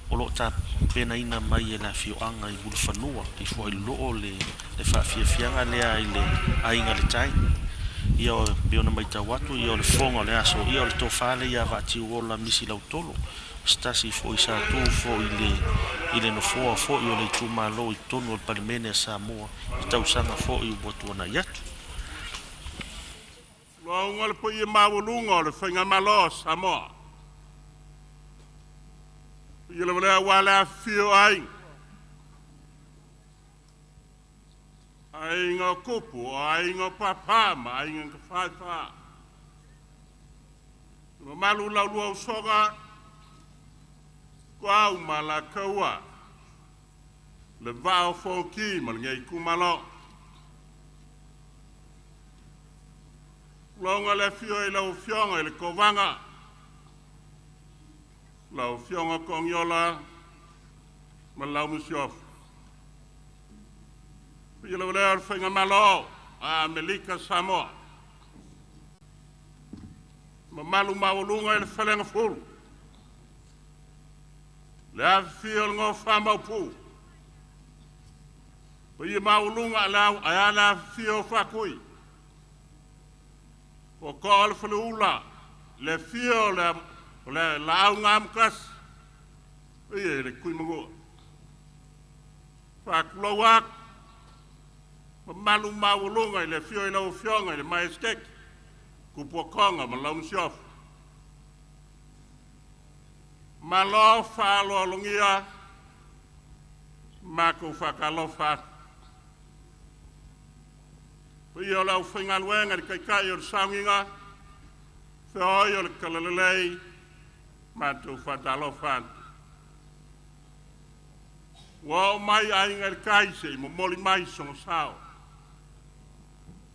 o lo o tapenaina mai e le afioaga i Mulifanua i Fuailoloo le faafiafiaga lea i le Aiga i le Tai. Ia e pei ona matau atu o le fofoga o le aso, ia o le tofa lea ia Vaatiuola Misi Lautolo, o se tasi foi sa tu foi i le nofoa foi o le itumalo i totonu o le Palemene a Samoa i tausaga foi ua tuanai atu. Luaga le paia maualuga o le Faigamalo a Samoa. O paia lava lea aua le afifio o Aiga, Aiga o Tupu, o Aiga o Papa ma Aiga na Tafaifa. Le mamalu i la oulua usoga, Ituau ma Alataua, le Vaa o Fonoti ma lenei itumalo. Tulouna le afio i lau Afioga i le Kovana, lau Afioga Togiola ma lau Masiofo. O le paia lava lea o le Faigamalo a Amerika Samoa, mamalu maualuga i le Faleagafulu, le afifio o le Nofo a Maopu, paia maualuga ae a le afifio o Faatui, Tootoo o le Faleula, le afio o le Laau na Amotasi, paia i le Tuimanua. Faatulou atu, mamalu maualuga i le afio i lau Afioga i le Maesetete Tupuatoga ma lau Masiofo. Malo faaaloalogia, matou faatalofa atu. Paia o le aufaigaluega i le Taitai o le Sauniga, feoi o le Talalelei, matou faatalofa atu. Ua oo mai Aiga i le Tai se i momoli mai sona sao.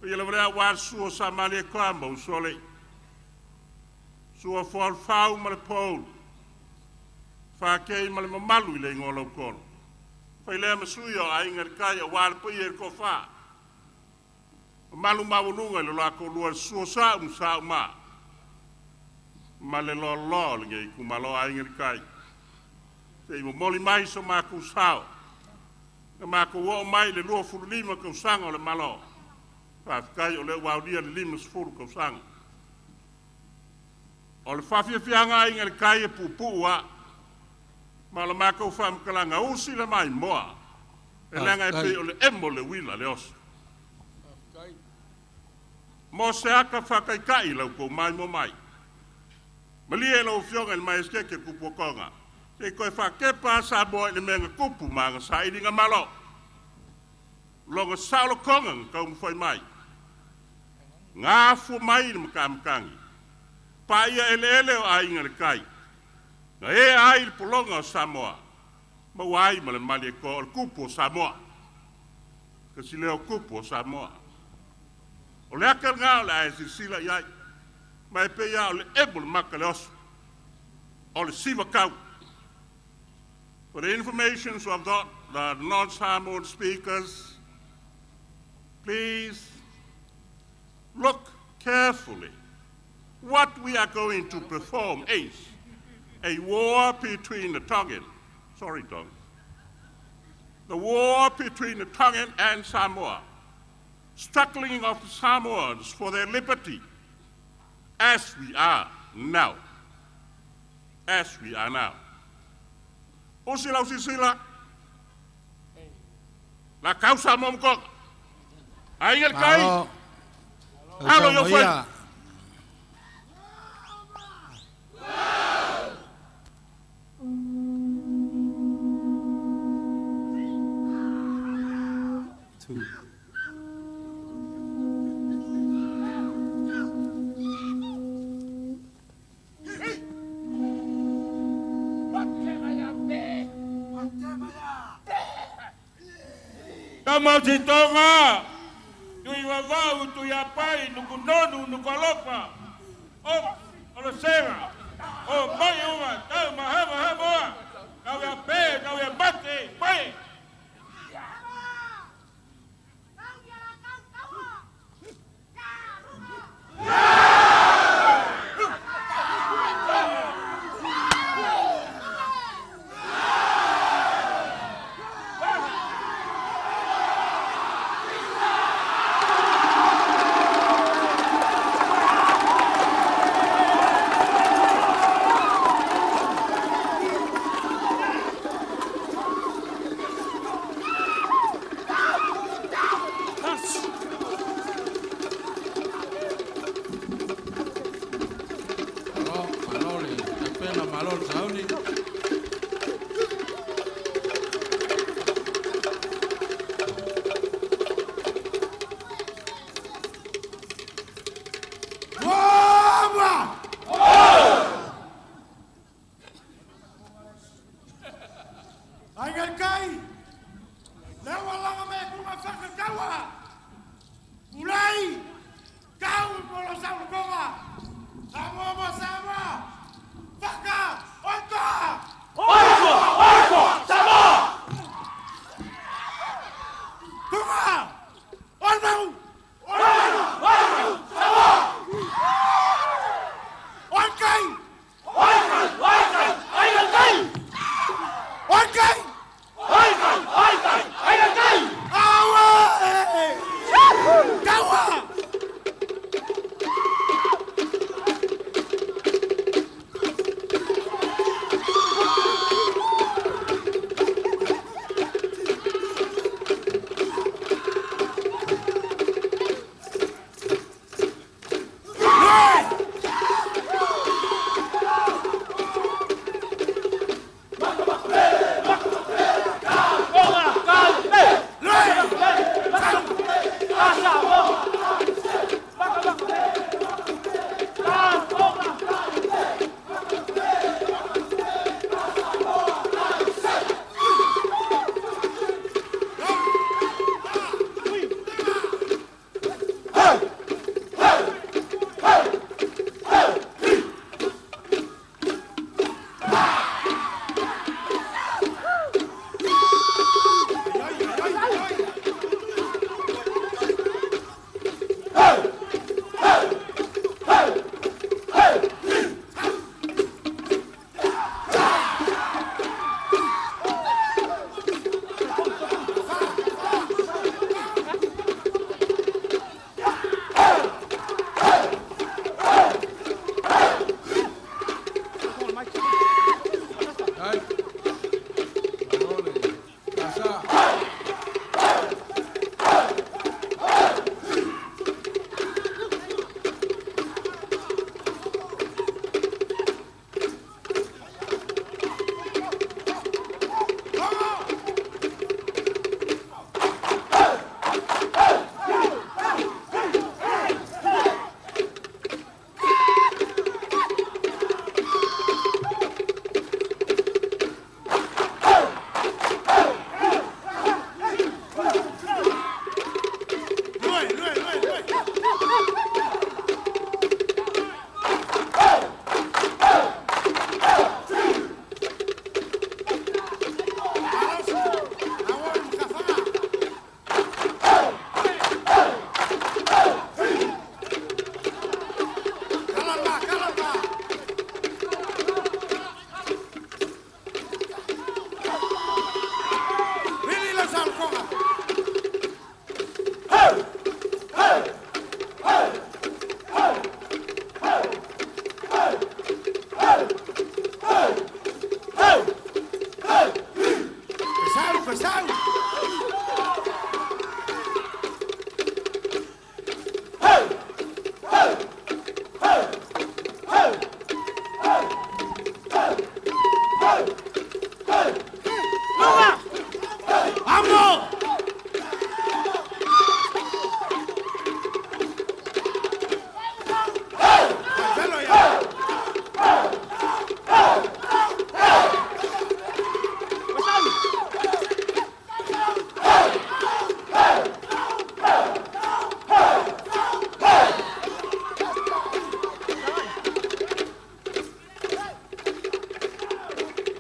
O le paia lava lea aua le susu o Sa Malietoa ma Usoalii, susu foi o Fuaifau ma Lepouulu, Fate ma le mamalu i le igoa o Lautolo. Fai lea ma sui o Aiga i le Tai aua le paia i le Toafa, mamalu maualuga i le lo la toalua, le susu o Sa'u ma Sa'uma ma le loaloa o lenei itumalo Aiga i le Tai. Se i momoli mai so matou sao, na matou oo mai i le 25 tausaga o le Malo, faafetai o lea ua aulia le 50 tausaga. O le faafiafiaga Aiga i le Tai e puupuu lava. Ma o le matou faamatalaga, usi le maimoa, e leaga e pei o le emo o le uila le oso. Mo se ata faataitai i la outou maimoa mai, malie lau Afioga i le Maesetete Tupuatoga, se i toe faatepa lava Samoa i le mea na tupu ma ana sailigamalo, lona saolotoga na taumafai mai, na afua mai i le matamatagi, paia eleele o Aiga i le Tai, na ea ai le pologa o Samoa, maua ai ma le Malietoa o le tupu o Samoa. Tasi lea o tupu o Samoa. O le ata lena o le a e silasila i ai, ma e pei lava o le emo le mata i le oso, o le siva tau. For the information of the non-Samoan speakers, please look carefully. What we are going to perform is a war between the Tongan, sorry Tongan, the war between the Tongan and Samoa, struggling of the Samoans for their liberty, as we are now. As we are now. Usi lau silasila, la kau Samoa ma Toga. Aiga i le Tai, Malo. alo i ou faiva. Saunoa. Two. Tama Tuivavau, Tuiapai, Nukunonu, Nukualofa, o o le sega, o mai uma, tau mahama hamoa, tau ia pe, tau ia mate, mai. Aiga le tai! Lea ua laga mai atuga faakataua! Tulai! Tau i polo saulotoga! Samoa mo Samoa! Faka! Oitoa! Oitoa! Oitoa! Samoa! Tuga! Olmau! Olmau! Olmau! Samoa! Olkai! Olkai! Olkai! Aiga le tai! Olkai! Olkai! Olkai! Aiga le tai! Aue! Taua!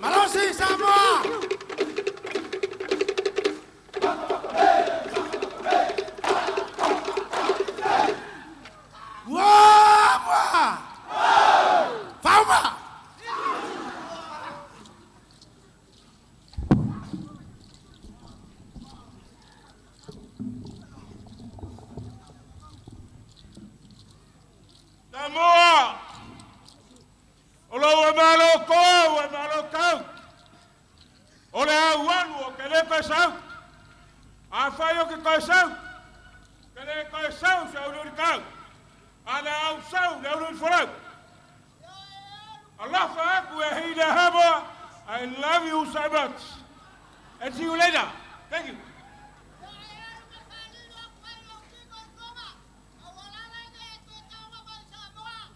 Malosi Samoa! Ua mua! Fauma! Samoa! O lou e malo kou e malo kau. O le au alu o ke le koe sau. A fai o ke koe sau. Ke le koe sau se au luri kau. A le au sau le au luri folau. Alofa aku e hei le hamo. I love you so much. And see you later. Thank you.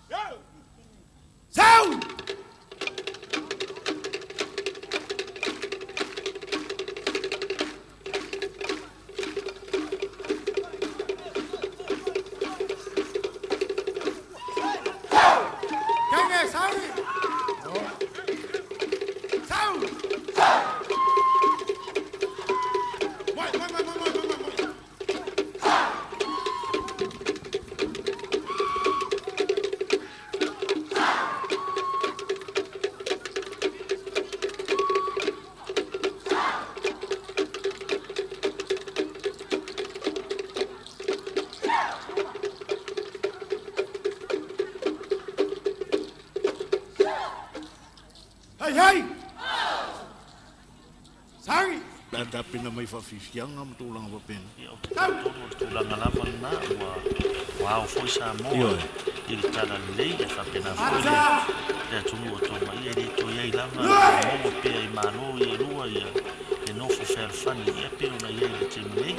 Yeah. Sau! Iai! Sagi! Le a tapena mai faafiafiaga ma tulaga faapena. Ia, ou te talitonu o le tulaga lava lena ua ua ao foi Samoa Ioe. I le talalelei, ae faapena foi le Ata! le atunuu o Toga, ia e le toe i ai lava Lue! maua pea i Malo ia e lua ia le nofo fealofani ia pei ona i ai i le taimi nei.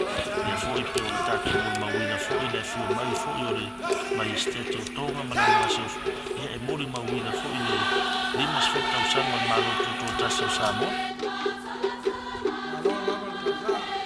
Ia foi pei o le tatou molimauina foi le afio mai foi o le Maiestete o Toga ma lana masiofo, ia e molimauina foi le 50 tausaga o le Malo Tutoatasi o Samoa. Malo lava le tausa.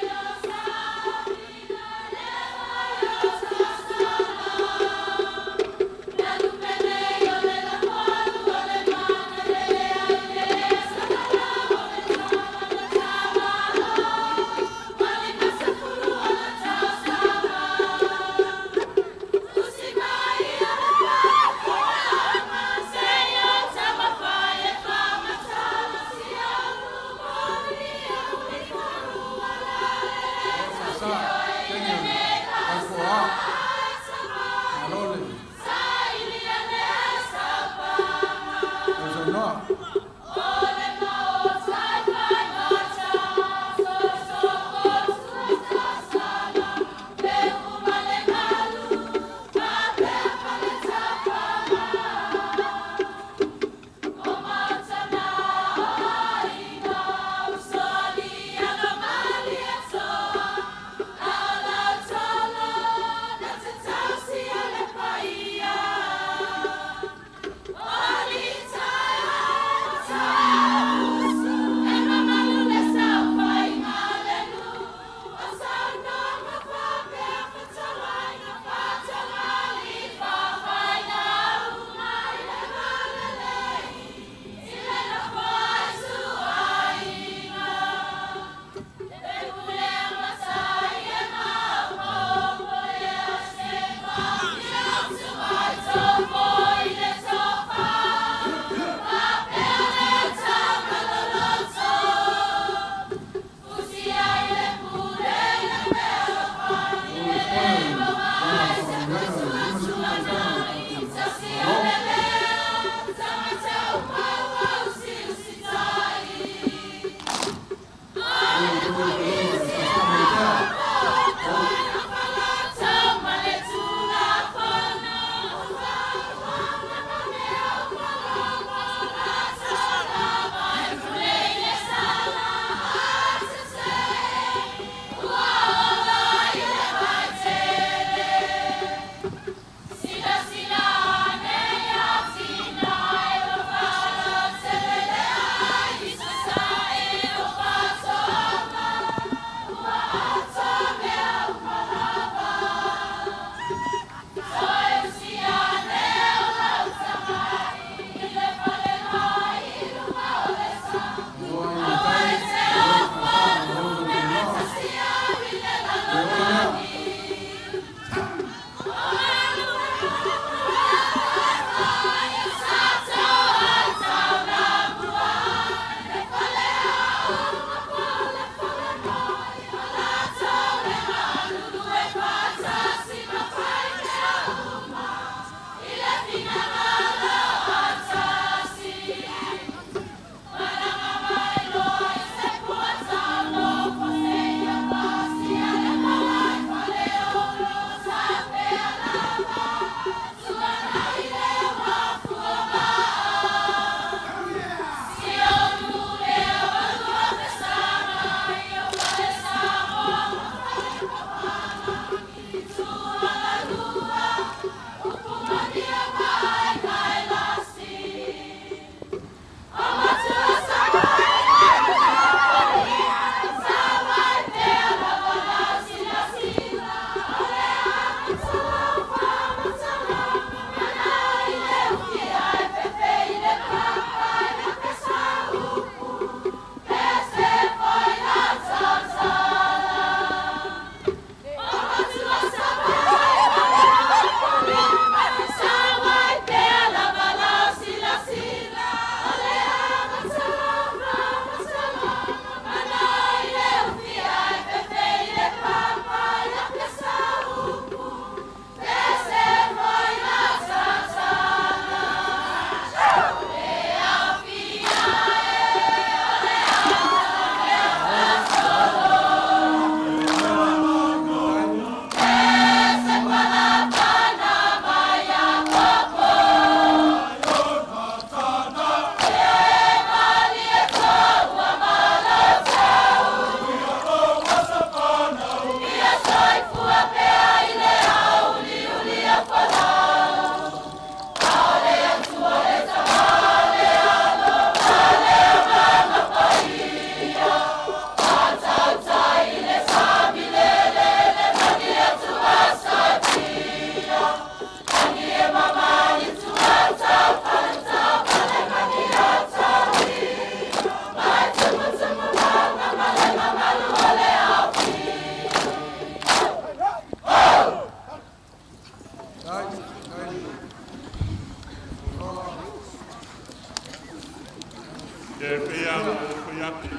momoli atu,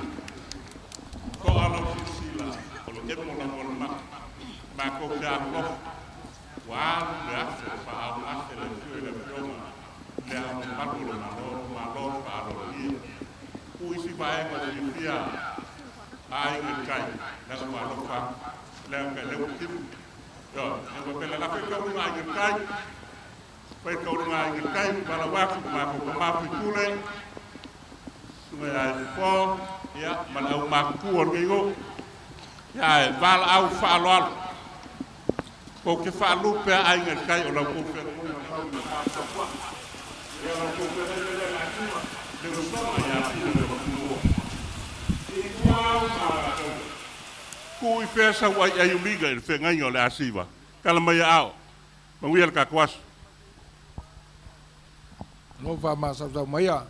to'a lau silasila, o le emo lava o le mata, matou te alolofa, ua alu le aso e faaaaogase le afio i le Afioga i Le Ao Mamalu o le Malo, malo le faaaloalogia. Tuu isi vaega fiafia a Aiga i le Tai, leaga ua alofa atu, leaga e lea ua timu. Ioe, e faapea le lafo i taunuuga a Aiga i le Tai, fai taunuuga a Aiga i le Tai, valaau atu i matou tama faipule, susuga ia Ifo, ia, ma le aumatutua o lenei nuu. Ia, ae valaau faaaloalo, tou te faalupe a Aiga i le Tai o la outou feagaiga mau i le va tapuai. Ia, o la outou feagaiga lea le atuga, le usoga ia Pule ma Tumua. I tua au ma Alataua. Tuu i fea sau aiai uliga i le feagaiga o le asiva. Tala mai aao. Manuia le tatou aso. Lo faamasausau maia.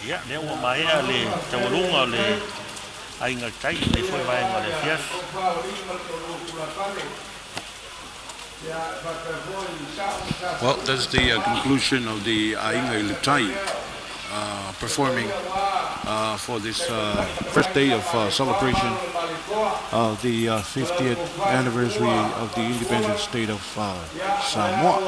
Ia, lea ua maea le taualuga o le Aiga i le Tai i lenei foi vaega o le afiafi. Well, that's the conclusion of the Aiga i le Tai. performing for this first day of celebration of the 50th anniversary of the independent state of Samoa.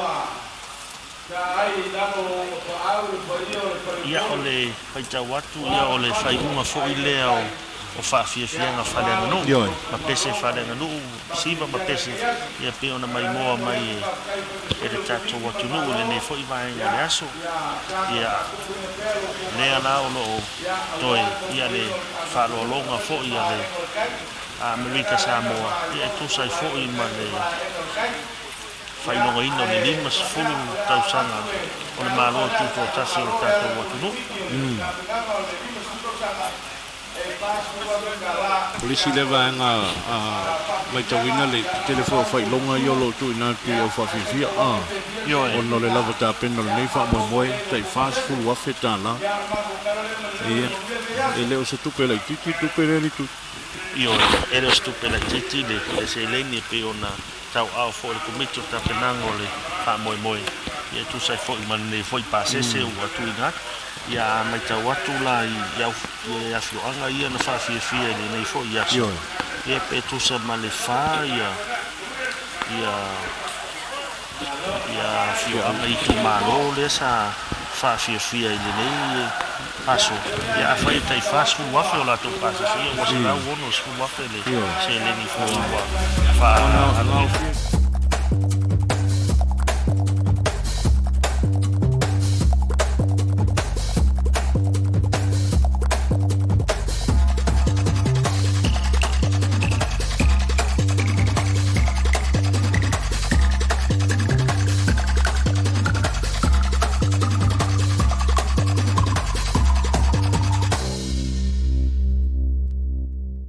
Ia, o le faitau atu, ia o le faaiuga foi lea o faafiafiaga faaleaganuu ma pese faaleaganuu, siva ma pese, ia pei ona maimoa mai e le tatou atunuu i lenei foi vaega o le aso. Ia, lea la o loo toe ia le faaaloaloga foi a le Amerika Samoa, ia e tusa ai foi ma le faailogaina o le 50 tausaga o le Malo Tutoatasi o le tatou atunuu. O le isi lea vaega matauina le tele foi o faailoga ia o lo o tuuina atu i au faafiafia ona o le lava tapena o lenei faamoemoe tai $40,000. Ia, e le o se tupe laitiiti le tupe lea le itu. Ioe, e le o se tupe laitiiti le seleni e pei ona tauaao foi e le Komiti o Tapenaga o le faamoemoe, ia e tusa ai foi ma lenei foi pasese ua tuuina atu. Ia a matau atu la i i afioaga ia na faafiafia i lenei foi aso, ia pe tusa ma le fa ia ia ia afioaga i itumalo lea sa faafiafia i lenei aso. Ia afai e tai $40,000 o latou pasese, ia ua $160,000 le seleni foi ua faaaluina.